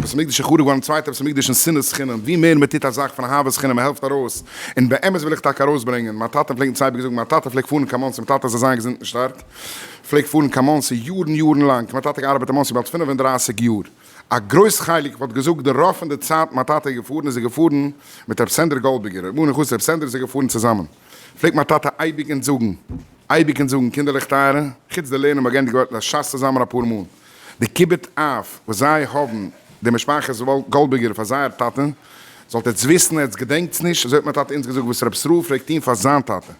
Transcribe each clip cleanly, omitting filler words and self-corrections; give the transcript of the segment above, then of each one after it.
בית המקדש איז חרוב געווארן, צווייטע בית המקדש אין שנאת חינם, ווי מער מען טוט א זאך פון אהבת חינם מען העלפט ארויס, און באמת וויל איך טאקע ארויסברענגען, מיין טאטע פלעגט אונז אייביג זאגן, מיין טאטע פלעגט פארן קיין מאנסי, מיין טאטע זאל זיין געזונט און שטארק, פלעגט פארן קיין מאנסי יארן יארן לאנג, מיין טאטע האט געארבעט אין מאנסי באלד 35 יאר, א גרויס חלק, כ'וואלט געזאגט די רוב פון די צייט מיין טאטע איז געפארן איז ער געפארן מיט ר' סענדער גאלדבערגער, ר' אהרן חסיד, ר' סענדער איז ער געפארן צוזאמען, פלעגט מיין טאטע אייביג אונז זאגן, אייביג אונז זאגן, קינדערלעך טייערע, חוץ די לערנען מ'האט געענדיגט א שס צוזאמען אפאר מאל, די כיבוד אב וואס זיי האבן, די משפחת גאלדבערגער פאר זייער טאטע, זאלט עטס וויסן, עטס געדענקטס נישט, אזוי האט מיין טאטע אונז געזאגט וואס ר' ישראל פלעגט טון פאר זיין טאטע.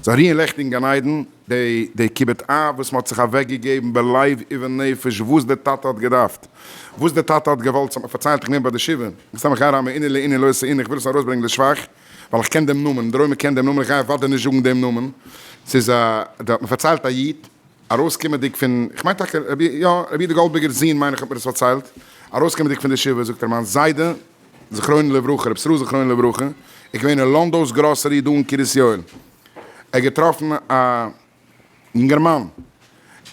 זאל רוען לעכטיג אין גן עדן, די די כיבוד אב וואס מ'האט זיך אוועק געגעבן בלב ובנפש וואס די טאטע האט געדארפט, וואס די טאטע האט געוואלט, ס'האט מיר פארציילט איך בין ביי די שבעה, מסתם איך גיי אריין מענין לענין לא עשה ענין, איך וויל עס ארויס ברענגען לשבח, ווייל איך קען דעם נאמען, דער עולם קען דעם נאמען, איך גיי אוודאי נישט זאגן דעם נאמען, ס'איז א, דא האט מיר פארציילט א איד, ארויסקומענדיג פון, איך מיין טאקע רבי, יא, רבי יודא גאלדבערגער'ס זון מיין איך האט מיר עס פארציילט, ארויסקומענדיג פון די שבעה זאגט ער מיין זיידע זכרונו לברכה, רבי ישראל זכרונו לברכה, איז געווען אין לאנדאו'ס גראסערי דא אין קרית יואל, ער האט געטראפן א אינגערמאן,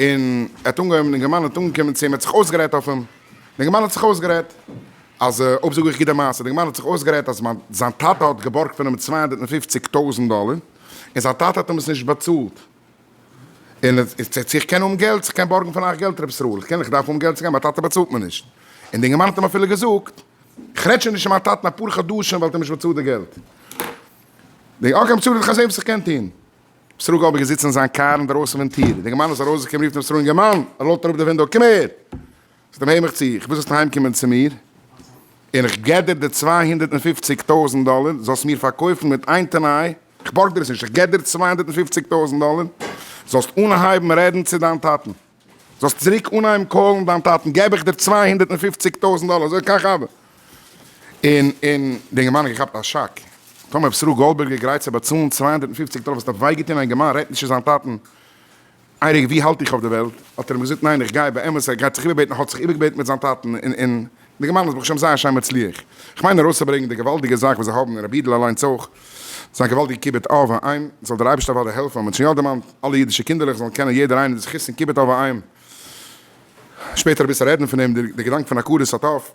און ער האט אנגעהויבן, די אינגערמאן האט אנגעקומען צו אים, ער האט זיך אויסגערעדט אויף אים, די אינגערמאן האט זיך אויסגערעדט, אז אויב זאג איך גוט די מעשה, די אינגערמאן האט זיך אויסגערעדט אז מיין זיין טאטע האט געבארגט פון אים 250 טויזנט דאלער, און זיין טאטע האט אים עס נישט באצאלט. און צו איך קען האבן געלט, צו איך קען בארגן פון אייך געלט רבי ישראל, איך קען, איך דארף האבן געלט צו גיין, מיין טאטע באצאלט מיר נישט. און די אינגערמאן האט אים אפילו געזאגט, איך רעד שוין נישט צו מיין טאטן אפאר חדשים ווייל ער האט נישט באצאלט די געלט. די okay באצאל איך, איך זעה וואס איך קען טון. רבי ישראל גאלדבערג איז זיצן אין זיין קאר אינדערויסן פון טיר, די אינגערמאן איז ארויסגעקומען רופט אים ישראל אינגערמאן, ער לאזט אראפ די window, קום אהער! זאגט אים הער מיך צו, איך וויל זאלסט אהיים קומען צו מיר, און איך געב דיר די 250 טויזנט דאלער, זאלסט מיר פארקויפן מיט איין תנאי, איך בארג דיר עס נישט, איך געב דיר 250 טויזנט דאלער, זאלסט אנהייבן רעדן צו דיין טאטן, זאלסט צוריק אנהייבן call ן דיין טאטן, געב איך דיר 250 טויזנט דאלער, אזוי כך הוה. און און די אינגערמאן האט געכאפט א שאק, טאמער ר' ישראל גאלדבערגער גרייט צו באצאלן 250 דאלער וואס האט וויי געטון א אינגערמאן רעדט נישט צו זיין טאטן, איין רגע ווי האלט איך אויף די וועלט? האט ער אים געזאגט ניין איך גיי באמת ער גייט זיך איבערבעטן האט זיך איבערגעבעטן מיט זיין טאטן און און די געמיינדע איז ברוך השם זייער שיין מצליח. איך מיין ארויסצוברענגען די געוואלדיגע זאך וואס זיי האבן און רבי אידל אליינס אויך זיין געוואלדיגע כיבוד אב ואם זאל דער אייבערשטער אוודאי העלפן אז מען האט שוין יא דערמאנט אלע אידישע קינדערלעך זאלן קענען יעדער איינער די זכות פון כיבוד אב ואם שפעטער אביסל רעדן פון דעם די געדאנק פון הכרת הטוב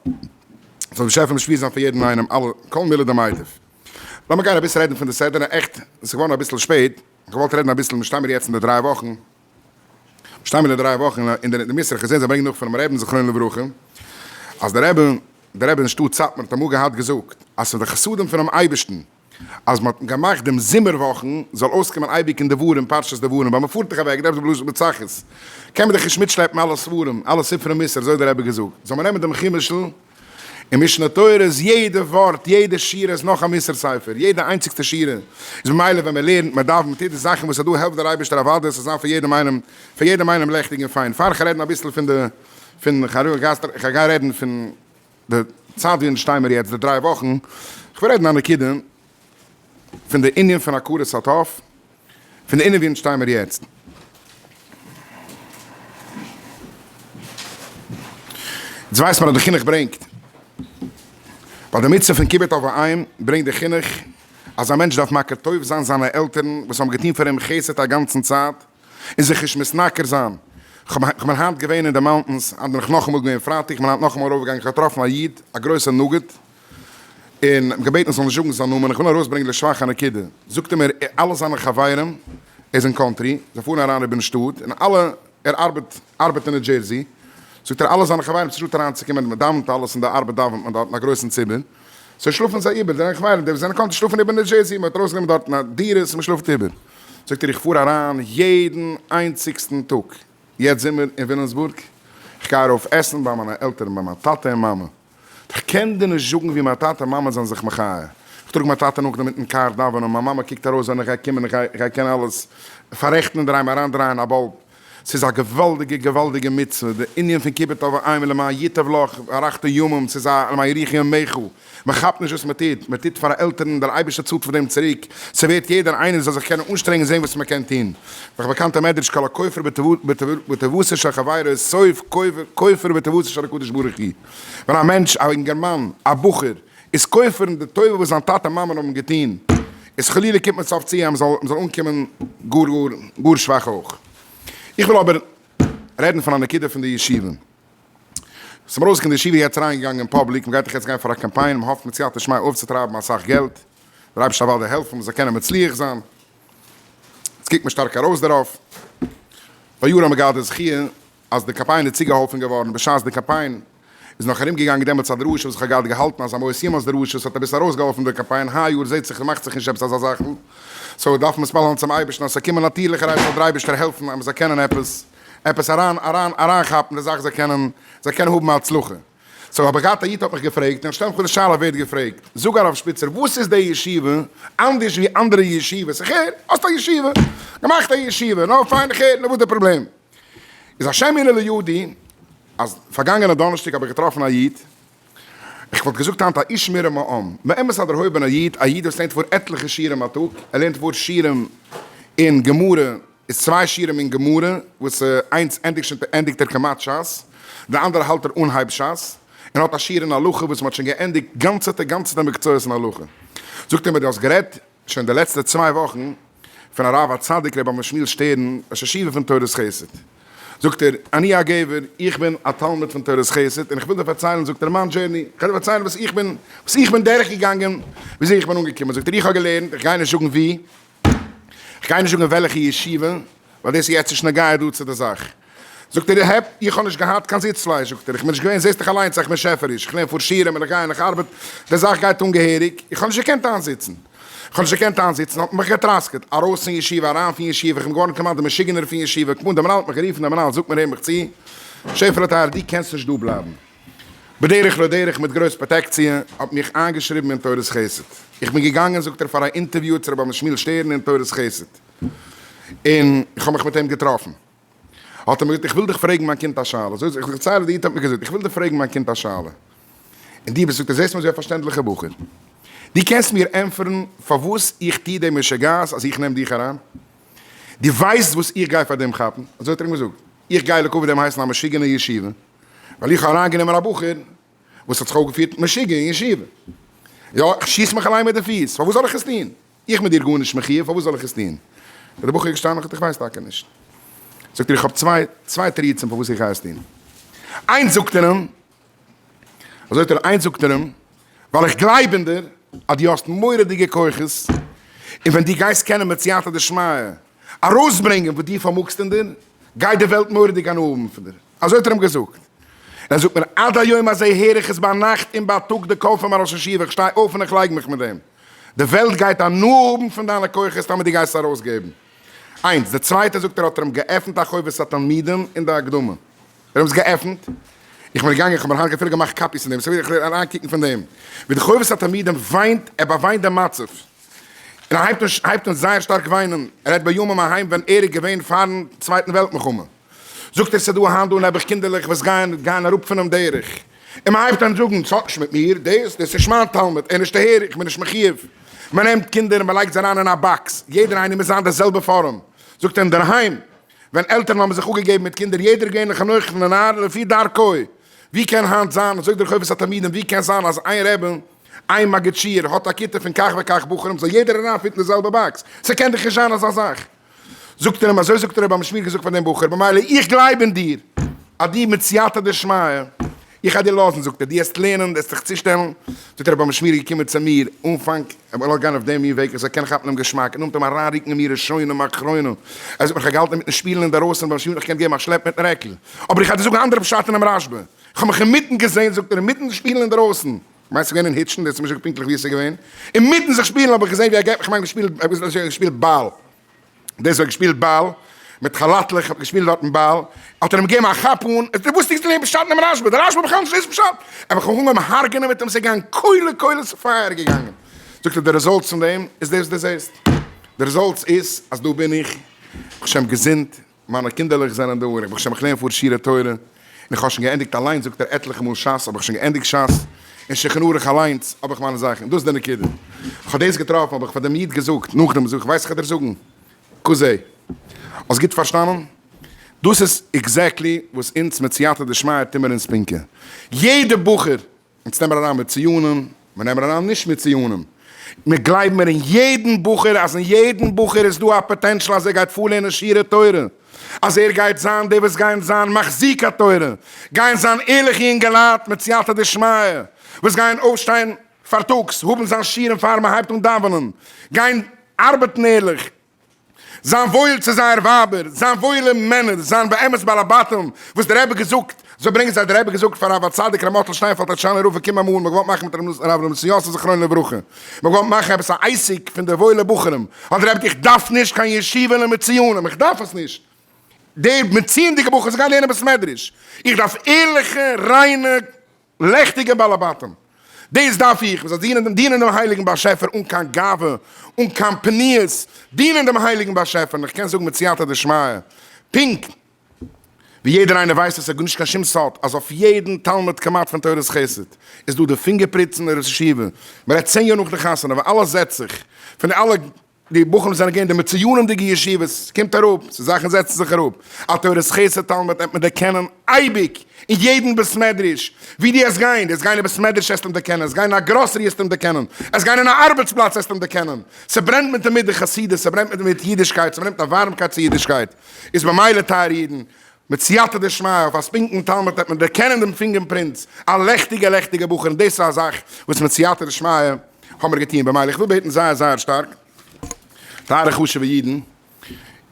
זאל באשעפער משפיע זיין פאר יעדן איינעם אלע כל מילי דמיטב. לאמיר גיין אביסל רעדן פון די סדרה עכט עס איז געווארן אביסל שפעט. איך געוואלט רעדן אביסל, מיר שטיימיר יעצט אין די דריי וואכן, מיר שטיימיר אין די דריי וואכן, אין די מוסר, איך האב געזען זיי ברענגען נאך פונעם רעבין זכרונו לברכה, אז דער רבי, דער רבי אין שטאט סאטמאר האט אמאל געהאט געזאגט, אז ס'איז די חסדים פונעם אייבערשטן, אז מ'האט געמאכט דעם זומער וואכן זאל אויסקומען אייביג אין דברים, פרשת דברים, ווייל מ'פארט דאך אוועק, דער רבי זאל בלשון בצחות, קען מען דאך נישט מיטשלעפן אלע ספרים, אלע ספרי מוסר, אזוי האט דער רבי געזאגט, זאל מען נעמען דעם חומש'ל, אין משנה תורה איז יעדע ווארט, יעדע שורה איז נאך א מוסר ספר, יעדע איינציגסטע שורה. איז ממילא ווען מען לערנט, מען דאווענט, מען טוט די זאכן וואס איז דא, העלפט דער אייבערשטער אוודאי עס זאל זיין פאר יעדעם איינעם, פאר יעדעם איינעם לעכטיג און פיין. פאר איך רעדן אביסל פון די, פון כ'גיי רעדן פון די צייט ווי אונז שטיי מיר יעצט, די דריי וואכן, כ'וויל רעדן א נקודה פון די ענין פון הכרת הטוב, פון די ענין ווי אונז שטיי מיר יעצט. יעצט ווייסט מען אז די חינוך ברענגט, ביי די מצוה פון כיבוד אב ואם ברענגט די חינוך אז א מענטש דארף מכיר טוב זיין זיינע עלטערן וואס האבן געטון פאר אים חסד א גאנצן צייט, און זיך נישט מתנכר זיין. כ'בין היינט געווען אין די mountains, היינט בין איך נאכאמאל געווען פרייטאג, כ'בין היינט נאכאמאל ארויפגעגאנגען, כ'האב געטראפן א איד, א גרויסע נגיד, און אים געבעטן איך זאל נישט זאגן זיין נאמען, איך וויל ארויסברענגען לשבח א נקודה, זאגט ער מיר אלע זיינע חברים, ער איז אין country, זיי פארן אריין איבערן שטאט, און אלע, ער ארבעט ארבעט אין ניו דזשערסי, זאגט ער אלע זיינע חברים ס'איז שטאט אריינצוקומען, מען דאווענט אלעס אין די ארבעט דאווענט מען דארט אין א גרויסן ציבור, so שלאפן זיי איבער, די חברים די וואס זענען country שלאפן איבער אין ניו דזשערסי, מען האט ארויסגענומען דארטן א דירות און מען שלאפט איבער, זאגט ער איך פאר אריין יעדן איינציגסטן טאג, יעצט זומער אין וויליאמסבורג, איך גיי ארויף עסן ביי מיינע עלטערן ביי מיין טאטע און מאמע, כ'קען דיר נישט זאגן ווי מיין טאטע און מאמע זענען זיך מחיה. כ'טראג מיין טאטע נאכדעם מיטן קאר דאווענען, מיין מאמע קוקט ארויס ווען איך גיי קומען, איך גיי קענען אלעס פאררעכטן אינדערהיים אריינדרייען א bulb. ס'איז א געוואלדיגע געוואלדיגע מצוה, די ענין פון כיבוד אב ואם למען ייטב לך והארכת ימים, ס'איז א למען יאריכון ימיך. מען כאפט נישט וואס מען טוט, מען טוט פאר עלטערן, דער אייבערשטער צאלט פאר דעם צוריק, ס'ווערט יעדער איינער זאל זיך קענען אנשטרענגען זען וואס מען קען טון. דאך באקאנטע מדרש כל הכופר בטובתו של חברו סוף כופר בטובתו של הקדוש ברוך הוא. ווען א מענטש, א אינגערמאן, א בחור, איז כופר אין די טובה וואס זיין טאטע מאמע האבן געטון, איז חלילה קומט מען סוף צו אז מען זאל אנקומען גאר גאר גאר שוואך אויך. איך וויל אבער רעדן פון א נקודה פון די ישיבה. ס'איז ארויסגעקומען די ישיבה יעצט אריינגעגאנגען אין public, מ'גייט דאך יעצט גיין פאר א קאמפיין, מ'האפט מיט סייעתא דשמיא אויפצוטרייבן אסאך געלט, דער אייבערשטער זאל אוודאי העלפן מ'זאל קענען מצליח זיין, יעצט קוקט מען שטארק ארויס דערויף, פאריאר האבן מיר געהאט די זכי' אז די קאמפיין איז צוגעהאלפן געווארן בשעת די קאמפיין איז נאך ארום געגאנגען דעמאלטס א דרשה וואס איך האב געהאט געהאלטן אז א מות יומת דרשה ס'האט אביסל ארויסגעהאלפן די קאמפיין היי יאר זעט זיך מאכט זיך נישט עפעס אזא זאכן so דארף מען מתפלל זיין צום אייבערשטן אז ס'זאל קומען נאטירליכערהייט זאל דער אייבערשטער העלפן אז מ'זאל קענען עפעס עפעס אריין אריין אריינכאפן די זאך זאל קענען זאל קענען האבן א הצלחה. so האב איך געהאט א איד האט מיך געפרעגט און איך שטעל מיך פאר די שאלה ווערט געפרעגט זאג הרב שפיצער וואס איז די ישיבה אנדערש ווי אנדערע ישיבות איך הער האסט א ישיבה געמאכט א ישיבה נו פיין איך הער נו וואס די פראבלעם איז השם יראה לידי אז פארגאנגענע דאנערשטאג האב איך געטראפן א איד, איך וואלט געזאגט היינט א איש מורם מעם, באמת א דערהויבענער איד, א איד וואס לערנט פאר עטליכע שיעורים א טאג, ער לערנט פאר שיעורים אין גמרא, איז צוויי שיעורים אין גמרא, וואס איינס ענדיגט שוין ענדיגט ער כמעט שס, די אנדערע האלט ער אנהייב שס, און האט א שיעור אין הלכה וואס מען האט שוין געענדיגט גאנצעטע גאנצעטע מקצועות אין הלכה. זאגט ער מיר דו האסט גערעדט שוין די לעצטע צוויי וואכן פון הרב הצדיק רבי אברהם שמואל שטערן ראש ישיבה פון תורת חסד, זאגט ער, אני הגבר, איך בין א תלמיד פון תורת חסד, און איך וויל דיר פארציילן, זאגט ער, מיין journey, איך גיי דיר פארציילן וואס איך בין, וואס איך בין דורך געגאנגען, וויאזוי איך בין אנגעקומען, זאגט ער, איך האב געלערנט, איך גיי נישט זאגן וואו, איך גיי נישט זאגן אין וועלכע ישיבה, ווייל דאס איז יעצט נישט נוגע דא צו די זאך. זאגט ער, העפ, איך האב נישט געהאט קיין זיץ פלייש, זאגט ער, איך בין נישט געווען, זעסט דאך אליינס איך בין שעפעריש, איך לערן פאר שיעורים און איך גיי און איך ארבעט, די זאך גייט אן געהעריג, איך האב נישט געקענט איינזיצן, איך האב נישט געקענט איינזיצן, האט מען מיך געטראסקעט, ארויס פון ישיבה, אריין פון ישיבה, איך בין געווארן כמעט די משוגענער פון ישיבה, כמעט די מנהל האט מיך גערופן, די מנהל זאגט מיר הער מיך צו, שעפעלע טייער, דו קענסט נישט דא בלייבן. בדרך לא דרך מיט גרויס פראטעקציע האט מיך איינגעשריבן אין תורת חסד. איך בין געגאנגען זאגט ער פאר א אינטערוויו צו רבי שמואל שטערן אין תורת חסד. און איך האב מיך מיט אים געטראפן. האט ער מיר געזאגט איך וויל דיך פרעגן מיין קינד א שאלה. אזוי איך דערצייל די איד האט מיר געזאגט איך וויל דיך פרעגן מיין קינד א שאלה. און דו ביסט זאגט ער זעסט מיר אזוי א פארשטענדליכער בחור. דו קענסט מיר ענטפערן פארוואס איך טו די משוגעת אז איך נעם דיך אריין? דו ווייסט וואס איך גיי פאר דעם כאפן? אזוי האט ער אים געזאגט. איך גיי לכבוד דעם הייסן א משוגענע ישיבה. ווייל איך האב אריינגענומען א בחור וואס האט זיך אויפגעפירט משוגע אין ישיבה. יא, איך שיס מיך אליין מיט די פיס, פארוואס זאל איך עס טון? איך בין דיר גארנישט מחיוב, פארוואס זאל איך עס טון? איז דער בחור געשטאנען און געזאגט, איך ווייס טאקע נישט. זאגט ער, איך האב צוויי, צוויי תירוצים פארוואס איך גיי עס טון. איינס זאגט ער אים, אזוי האט ער, איינס זאגט ער אים, ווייל איך גלייב אין דיר אז דו האסט מורא'דיגע כוחות, און ווען דו גייסט קענען מיט סייעתא דשמיא ארויסברענגען וואס דו פארמאגסט אין דיר, גייט די וועלט מורא'דיג הנאה האבן פון דיר. אזוי האט ער אים געזאגט. ער זאגט מיר, עד היום הזה הער איך עס ביינאכט און בייטאג די קול פון מיין ראש ישיבה, איך שטיי אויף און איך לייג מיך מיט דעם. די וועלט גייט הנאה האבן פון דיינע כוחות טאמער דו גייסט עס ארויסגעבן. איינס. די צווייטע זאגט ער האט ער אים געעפנט א חובת התלמידים אין די הקדמה. ער האט עס געעפנט. איך בין געגאנגען, איך האב מיר היינט אפילו געמאכט copies פון דעם, so איך וועל אריינקוקן פון דעם. ווי די חובת התלמידים וויינט, ער באוויינט דעם מצב. און ער הייבט אן הייבט אן זייער שטארק וויינען. ער רעדט בימים ההם ווען ער איז געווען פארן צווייטן וועלט מלחמה. זאגט ער ס'דא היינט דא נעבעך קינדערלעך וואס גייען גייען אראפ פונעם דרך, און מ'הייבט אן זאגן ס'האט נישט מיט מיר, דאס דאס איז נישט מיין תלמיד, ער איז נישט אהער, איך בין נישט מחיוב. מ'נעמט קינדער און מ'לייגט זיי אריין אין א box, יעדער איינער מוז זיין די זעלבע פארעם. זאגט ער אינדערהיים ווען עלטערן האבן זיך אפגעגעבן מיט קינדער, יעדער איז געווען לחנוך לנער לפי דרכו, ווי קען היינט זיין, זאגט דער חובת התלמידים, ווי קען זיין אז איין רבי, איין מגיד שיעור האט א כיתה פון כך וכך בחורים, זאל יעדער אריינפיטן די זעלבע box? ס'קען דאך נישט זיין אזא זאך. זאגט ער אים, אזוי זאגט רבי אברהם שמואל געזאגט פאר דעם בחור, במילא איך גלייב אין דיר, אז דו מיט סייעתא דשמיא, איך גיי דיר לאזן, זאגט ער, דו העסט לערנען, דו העסט זיך צושטעלן, זאגט ער, רבי אברהם שמואל איז געקומען צו מיר, אנפאנג, ער וואלט גיין אויף דעם מין וועג, איך זאל קענען כאפן דעם געשמאק, און נאכדעם אריינרוקן אין מיר ראשונים אחרונים, ער זאגט מיר, איך האב געהאלטן אינמיטן שפילן אינדערויסן, רבי אברהם שמואל האט מיך געקענט געבן א שלעפ מיטן רעקל, אבער איך גיי דיר זאגן א אנדערע פשט אינעם רשב"א, איך האב מיך אינמיטן געזען, זאגט ער, אינמיטן שפילן אינדערויסן, כ'מיין ס'איז געווען אין היטשן, דאס איז נישט פונקטליך ווי עס איז געווען, אינמיטן זיך שפילן האב איך געזען ווי ער געבט מיך, כ'מיין געשפילט, ער האט געשפילט באל, דאס האט געשפילט באל, מיט כאלאטלעך האט געשפילט דארטן באל, האט ער אים געגעבן א כאפ אן, עס איז וואס איז דער פשט אינעם רשב"א, דער רשב"א בכלל נישט דאס פשט, ער האט מיך אנגעהויבן הרג'נען מיט אים, ס'איז געגאנגען קולות קולות פייער געגאנגען, זאגט ער די results פון דעם איז דאס וואס דו זעסט, די results איז אז דא בין איך, ברוך השם געזונט, מיינע קינדערלעך זענען דא, און איך ברוך השם איך לערן פאר שיעורי תורה, און איך האב שוין געענדיגט אליינס זאגט ער עטליכע מאל שס האב איך שוין געענדיגט שס, און שולחן ערוך אליינס האב איך מיינע זאכן, דאס איז די נקודה. איך האב דאס געטראפן האב איך פאר דעם איד געזאגט, נאכדעם זאג איך ווייסט איך וועל דיר זאגן, כזה. האסט גוט פארשטאנען? דאס איז exactly וואס אונז מיט סייעתא דשמיא טוהן מיר אין ספינקא. יעדע בחור אונז נעמען אריין מיט ציונים, מיר נעמען אריין נישט מיט ציונים. מיר גלייבן מיר אין יעדן בחור אז אין יעדן בחור איז דא א potential אז ער גייט פארלערנען שיעורי תורה. אז ער גייט זיין די וואס גייען זיין מחזיקי התורה, גייען זיין ערליכע יונגעלייט מיט סייעתא דשמיא, וואס גייען אויפשטיין פארטאגס, האבן זיין שיעורים פאר מען הייבט אן דאווענען, גיין ארבעטן ערליך, זיין וואויל צו זייער ווייבער, זיין וואוילע מענער, זיין באמת בעלי בתים, וואס דער רבי געזאגט, אזוי ברענגען זיי, דער רבי געזאגט פאר הרב הצדיק ר' מאטל שטיינפעלד טשאנער רב קום אמאל, מ'האט געוואלט מאכן מיט הרב ר' נתן יוסף זכרונו לברכה, מ'האט געוואלט מאכן עפעס א עסק פון די וואוילע בחורים, האט דער רבי איך דארף נישט קיין ישיבה למצוינים, איך דארף עס נישט, די מצוין'דיגע בחורים זאלן גיין לערנען בית מדרש, איך דארף ערליכע ריינע לעכטיגע בעלי בתים, דאס דארף איך, מ'זאל דינען דינען דעם הייליגן באשעפער אן קיין גאווה, אן קיין פניות, דינען דעם הייליגן באשעפער, און איך קען זאגן מיט סייעתא דשמיא, פונקט ווי יעדער איינער ווייסט עס איז נישט קיין שום סוד אז אויף יעדן תלמיד כמעט פון תורת חסד איז דא די finger prints אין ראש ישיבה, מ'רעדט צען יאר נאך די חתונה ווען אלעס זעצט זיך, פון די אלע די בחורים זענען געווען די מצוינים'דיגע ישיבות, ס'קומט אראפ, ס'זאכן זעצן זיך אראפ, א תורת חסד תלמיד וועט מען דערקענען אייביג, אין יעדן בית מדרש, ווי דו עסט גיין, דו עסט גיין אין בית מדרש עסט אים דערקענען, עסט גיין אין א גראסערי עסט אים דערקענען, עסט גיין אין א ארבעטס פלאץ עסט אים דערקענען, ס'ברענט מיט אים מיט די חסידות, ס'ברענט מיט אים מיט אידישקייט, ס'ברענט מיט א ווארעמקייט צו אידישקייט, איז במילא טייערע אידן, מיט סייעתא דשמיא אויף א ספינקן תלמיד וועט מען דערקענען דעם finger prints, א לעכטיגע לעכטיגע בחור, און דאס איז א זאך וואס מיט סייעתא דשמיא האמיר געטון, במילא איך וויל בעטן זייער זייער שטארק, טייערע חשוב'ע אידן,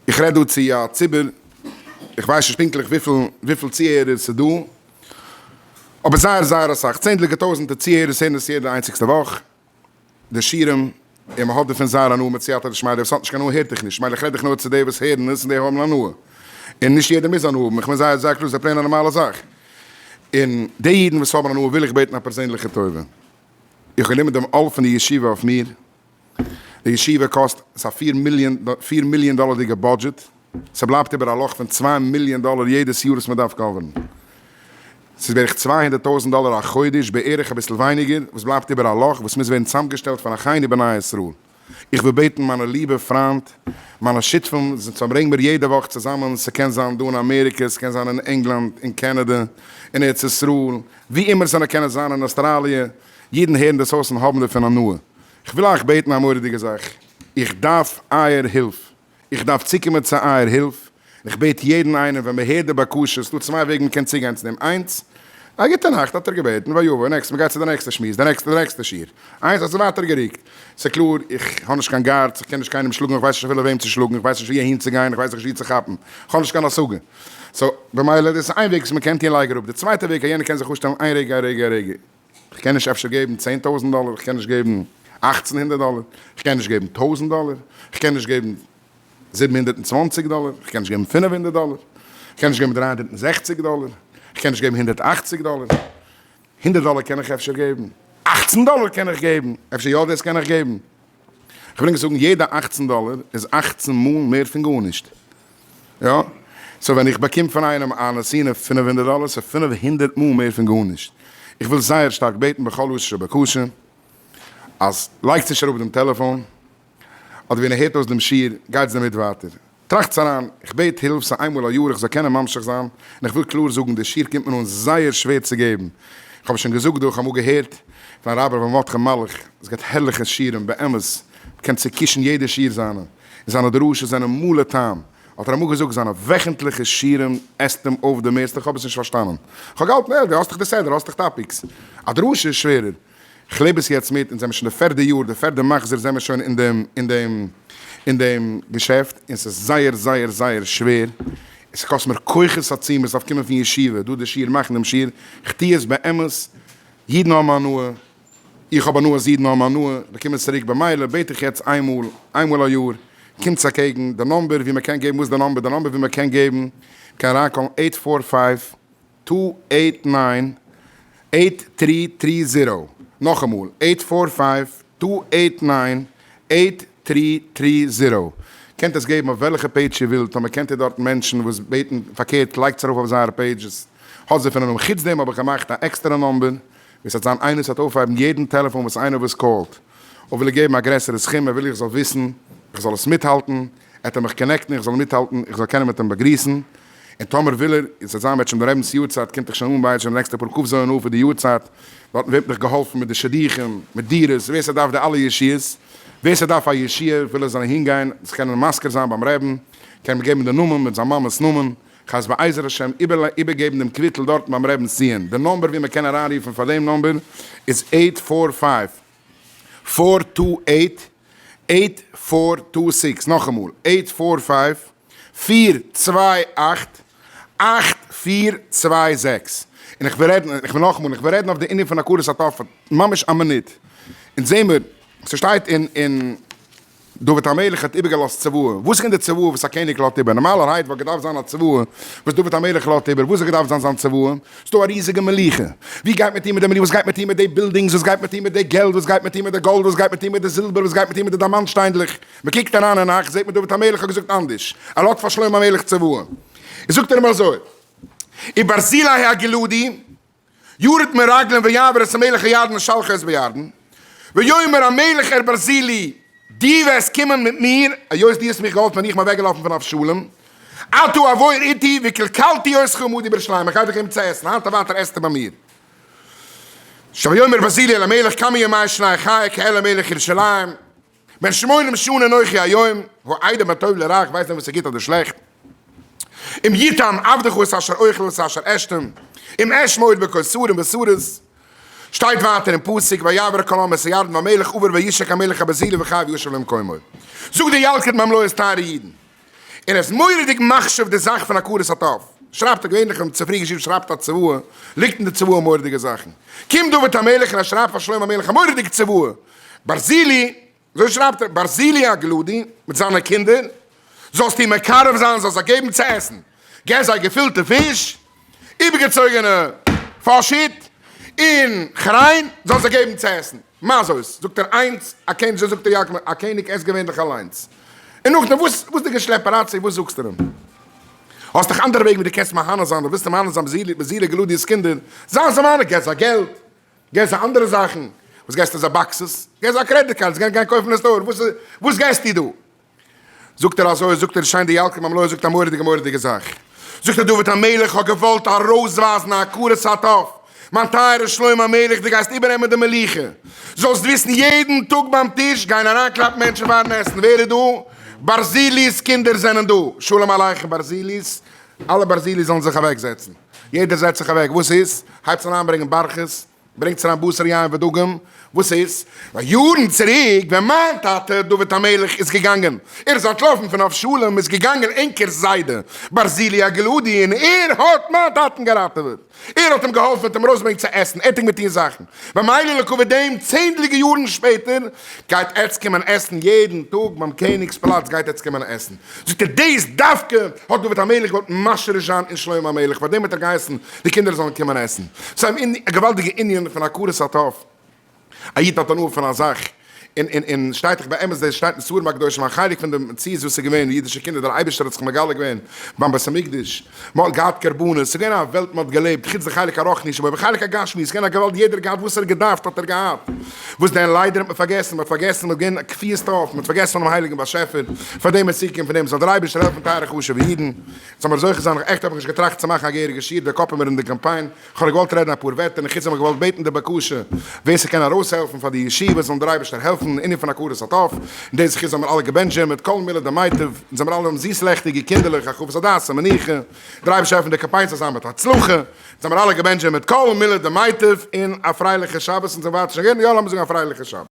איך רעד דא צו א ציבור, איך ווייס נישט פונקטליך וויפיל וויפיל צוהערער ס'איז דא, אבער זייער זייער אסאך, צענדליגע טויזענטער צוהערערס הערן עס יעדע איינציגסטע וואך, די שיעורים, און מ'האט דערפון זייער הנאה מיט סייעתא דשמיא, דער וואס האט נישט קיין הנאה הערט דיך נישט, מילא איך רעד דאך נאר צו די וואס הערן עס און די האבן הנאה, און נישט יעדער מוז הנאה האבן, איך מיין זייער זייער קלאר, ס'איז plain א נארמאלע זאך, און די אידן וואס האבן הנאה וויל איך בעטן א פערזענליכע טובה. איך האב גענומען דעם עול פון די ישיבה אויף מיר, די ישיבה קאסט, ס'איז א פיר מיליאן, פיר מיליאן דאלערדיגע budget, ס'בלייבט איבער א לאך פון צוויי מיליאן דאלער יעדעס יאר וואס מ'דארף cover ן, ס'איז בערך 200,000 דאלער א חודש, בערך אביסל ווייניגער, וואס בלייבט איבער א לאך וואס מוז ווערן צוזאמגעשטעלט פאר אחינו בני ישראל. איך וויל בעטן מיינע ליבע פריינט, מיינע שותפים, זיי ברענג מיר יעדע וואך צוזאמען, ס'קען זיין דא אין אמעריקע, ס'קען זיין אין ענגלאנד, אין קענעדע, אין ארץ ישראל, ווי אימער ס'זאל קענען זיין, אין אוסטראליע, אידן הערן דאס אויס און האבן דערפון הנאה. כ'וויל אייך בעטן א מורא'דיגע זאך, איך דארף אייער הילף, איך דארף צוקומען צו אייער הילף, און איך בעט יעדן איינעם ווען מען הערט די בקשה, ס'דא צוויי וועגן מען קען צוגיין צו דעם, איינס, א גוטע נאכט האט ער געבעטן, ויבוא, next, מען גייט צו די נעקסטע שמועס, די נעקסטע, די נעקסטע שיעור, איינס האט זיך ווייטער גערוקט, ס'איז קלאר, איך האב נישט קיין guards, איך קען נישט קיינעם שלאגן, איך ווייס נישט אפילו וועם צו שלאגן, איך ווייס נישט ווי אהין צו גיין, איך ווייס נישט ווי צו כאפן, איך האב נישט קיין השגה. so, במילא, דאס איז איין וועג וואס מען קען טון לייג אראפ, די צווייטע וועג אז יענער קען זיך אפשטעלן איין רגע, א רגע, א רגע. איך קען נישט אפשר געבן 10,000 דאלער, איך קען נישט געבן 1800 דאלער, איך קען נישט געבן טויזנט דאלער, איך קען נישט געבן 720 דאלער, איך קען נישט געבן 500 דאלער, איך קען נישט געבן 360 דאלער, איך קען נישט געבן 180 דאלער, הונדערט דאלער קען איך אפשר געבן, אכצן דאלער קען איך געבן, אפשר יא דאס קען איך געבן. איך וויל ענק זאגן יעדע אכצן דאלער איז אכצן מאל מער פון גארנישט. יא, so ווען איך באקום פון איינעם א נתינה 500 דאלער, ס'איז 500 מאל מער פון גארנישט. איך וויל זייער שטארק בעטן בכל לשון של בקשה, אז לייגטס נישט אראפ דעם טעלעפאן, אדער ווען איר הערט אויס דעם שיעור, גייטס דערמיט ווייטער. טראכטס אריין, איך בעט הילף, ס'איז איינמאל א יאר איך זאל קענען ממשיך זיין, און איך וויל קלאר זאגן, די שיעור קומט מיר אן זייער שווער צו געבן. איך האב שוין געזאגט דא, איך האב אמאל געהערט פון הרב ר' מרדכי מלאך, עס געבט הערליכע שיעורים, באמת, מ'קען צוקישן יעדע שיעור זיינע, און זיינע דרשות זענען מלא טעם. האט ער אמאל געזאגט, זיינע וועכנטליכע שיעורים עסט אים אויף די מערסטע, איך האב עס נישט פארשטאנען. איך האב געהאלטן, אה, דו האסט דאך די סדר, האסט דאך topics. א דרשה איז שווערער. כ'לעב עס יעצט מיט, אונז זעמיר שוין די פערדע יאר, די פערדע מחזור זעמיר שוין אין דעם, אין דעם, אין דעם געשעפט, און ס'איז זייער זייער זייער שווער, עס קאסט מיר כוחות עצומות אויף קומען פון ישיבה, דא די שיעור, מאכן דעם שיעור, כ'טוה עס באמת, אידן האבן הנאה, איך האב הנאה אז אידן האבן הנאה, באקום עס צוריק, במילא בעט איך יעצט איינמאל, איינמאל א יאר, קומטס אקעגן, די number ווי מ'קען געבן, וואס איז די number? די number ווי מ'קען געבן, מ'קען אריינקאלן eight four five two eight nine eight three three zero, נאכאמאל, eight four five two eight nine eight three three zero, קענט עס געבן אויף וועלכע page איר ווילט, טאמער קענט איר דארטן מענטשן וואס בעטן פארקערט לייגטס ארויף אויף זייערע pages, האט זיי פון אנאם, חוץ דעם האב איך געמאכט א עקסטערע number ווי ס'וועט זיין איינער ס'וועט אויפהייבן יעדן טעלעפאן וואס איינער וואס קאלט, אויב וויל ער געבן א גרעסערע סכום ער וויל איך זאל וויסן איך זאל עס מיטהאלטן, עט ער מיך connect ן איך זאל מיטהאלטן איך זאל קענען מיט אים באגריסן, און טאמער וויל ער, און ס'וועט זיין בעצם די רבינ'ס יארצייט קומט דאך שוין אן בעצם די נעקסטע פאר כ"ז אב איז די יארצייט, דארטן ווערט מיך געהאלפן מיט די שידוכים, מיט דירות, ווער ס'דארף די אלע ישועות, ווער ס'דארף א ישועה וויל ער זאל אהין גיין, זיך קענען מזכיר זיין ביים רעבין. קען מיר געבן די נאמען מיט זיין מאמע'ס נאמען, כ'הייס בעזר השם איבערגעבן דעם קוויטל דארטן ביים רבינ'ס ציון, די number ווי מ'קען אריינרופן פאר דעם number איז eight four five four two eight eight four two six, נאכאמאל, eight four five 428 8426, און איך וויל רעדן, איך וויל נאכאמאל, איך וויל רעדן אויף די ענין פון הכרת הטוב ממש א מינוט, אונז זעהן מיר, ס'שטייט אין אין דוד המלך האט איבערגעלאזט צוואה, וואס איז געווען די צוואה וואס א קעניג לאזט איבער? נארמאלערהייט וואלט געדארפט זיין א צוואה וואס דוד המלך לאזט איבער, וואס האט געדארפט זיין זיין צוואה? ס'דא א ריזיגע מלוכה, ווי גייט מען טון מיט די מלוכה, וואס גייט מען טון מיט די buildings, וואס גייט מען טון מיט די געלט, וואס גייט מען טון מיט די גאלד, וואס גייט מען טון מיט די זילבער, וואס גייט מען טון מיט די דיימאנט שטיינדלעך, מען קוקט אריין אין נ"ך זעט מען דוד המלך האט געזאגט אנדערש, ער לאזט פאר שלמה המלך צוואה, איז זאגט ער אים אזוי, וברזילי הגלעדי ירד מרגלים ויעבר את המלך הירדן ושלחו את בירדן, ויאמר המלך אל ברזילי, דו וועסט קומען מיט מיר, היות דו האסט מיך געהאלפן ווען איך בין אוועקגעלאפן פון אבשלום, אתה עבור איתי וכלכלתי אותך עמדי בירושלים, איך גיי דיך געבן צו עסן, היינט און ווייטער עסטו ביי מיר. ויאמר ברזילי אל המלך כמה ימי שני חיי כי אל המלך ירושלים, בן שמונים שנה אנכי היום, האידע בין טוב לרע, איך ווייס נישט וואס איז גוט אדער שלעכט. אם יטעם עבדך את אשר אוכל ואת אשר אשתה, אם אשמור בכל שרים ושרות. שטייט ווייטער אין פסוק, ויעבר כל העם את הירדן והמלך עבר וישק המלך הברזילי וחי וישב למקומו. זאגט דער ילקוט מעם לועז טייערע אידן, און ער איז מורא'דיג מחשיב די זאך פון הכרת הטוב, שרייבט ער געווענליך ווען צופרי געשריבן שרייבט א צוואה, ליגט אין די צוואה מורא'דיגע זאכן. קומט דוד המלך און ער שרייבט פאר שלמה המלך א מורא'דיגע צוואה, ברזילי, אזוי שרייבט ער, ברזילי הגלעדי מיט זיינע קינדער זאלסטו מקרב זיין, זאלסט זיי געבן צו עסן, געב זיי געפילטע פיש, איבערגעצויגענע פארשיט, און כריין, זאלסט זיי געבן צו עסן. מה זאת? זאגט ער, איינס, א קעניג, אזוי זאגט ער יעקב, א קעניג עסט געווענליך אליינס. און נאכדעם, וואס וואס די געשלעפעראציע, וואס זאגסטו אים? האסט דאך אנדערע וועגן ווי דו קענסט מהנה זיין, דו ווילסט אים מהנה זיין ברזילי הגלעדי'ס קינדער, זיי זיי מהנה, געב זיי געלט, געב זיי אנדערע זאכן, וואס געסטו זיי boxes? געב זיי א credit card, זיי קענען גיין קויפן אין store, וואס וואס געסטו דא? זאגט ער אזוי, זאגט ער שיין די ילקוט מעם לועז זאגט א מורא'דיגע מורא'דיגע זאך, זאגט ער דוד המלך האט געוואלט ארויסווייזן א הכרת הטוב, מיין טייערע שלמה המלך דו גייסט איבערנעמען די מלוכה, זאלסט וויסן יעדן טאג ביים טיש גייען אריינקלאפן מענטשן פארן עסן, ווער איז דא? ברזילי'ס קינדער זענען דא, שלום עליכם ברזילי'ס, אלע ברזילי'ס זאלן זיך אוועקזעצן. יעדער זעצט זיך אוועק, וואס איז? הייבטס אן אריינברענגען בארכעס, ברענגטס אריין בשר יין ודגים, וואס איז? ווייל יארן צוריק ווען מיין טאטע דוד המלך איז געגאנגען, ער איז אנטלאפן פון אבשלום, איז געגאנגען ענקער זיידע ברזילי הגלעדי און ער האט מיין טאטן געראטעוועט, ער האט אים געהאלפן, האט אים ארויסגעברענגט צו עסן, ער האט אים געטון זאכן, במילא לכבוד דעם, צענדליגע יארן שפעטער, גייט עטץ קומען עסן יעדן טאג ביים קעניג'ס פלאץ גייט עטץ קומען עסן. זאגט ער, דאס דווקא האט דוד המלך געוואלט משריש זיין אין שלמה המלך, פאר דעם האט ער געהייסן די קינדער זאלן קומען עסן. ס'איז א געוואלדיגע ענין פון הכרת הטוב. א איד האט הנאה פון א זאך, און און און שטייט דאך באמת דאס שטייט אין ספרים הקדושים א חלק פון די מציאות וואס איז געווען אידישע קינדער דער אייבערשטער האט זיך מגלה געווען ביים בית המקדש, מען האט געהאט קרבנות, ס'איז געווען א וועלט מען האט געלעבט, חוץ די חלק הרוחני שבו, בחלק הגשמי איז געווען א געוואלד יעדער האט געהאט וואס ער האט געדארפט האט ער געהאט, וואס דען ליידער האט מען פארגעסן, מען האט פארגעסן, מען האט געווען כפיית טוב, מען האט פארגעסן פונעם הייליגן באשעפער, פאר דעם איז צוגעקומען פון דעם זאל דער אייבערשטער העלפן טייערע חשובע אידן, זאל מיר זוכה זיין, עכט האב איך נישט געטראכט צו מאכן א געהעריגע שיעור, דער קאפ איז מיר אין די קאמפיין, כ'האב געוואלט רעדן אפאר ווערטער און חוץ דעם האב איך געוואלט בעטן די בקשה ווער ס'קען ארויסהעלפן פאר די ישיבה זאלן דער אייבערשטער העלפן אין ענין פון הכרת הטוב, און די זכות זאלן מיר אלע געבענטשט ווערן מיט כל מילי דמיטב, און זאלן מיר אלע האבן זיס לעכטיגע קינדערלעך הרחבת הדעת און מנוחה, דער אייבערשטער העלפן די קאמפיין זאל זיין מיט הצלחה, זאלן מיר אלע געבענטשט ווערן מיט כל מילי דמיטב און א פרייליכע שבת און צום ווייטער שוין גערן, יא לאמיר זאגן א פרייליכע שבת.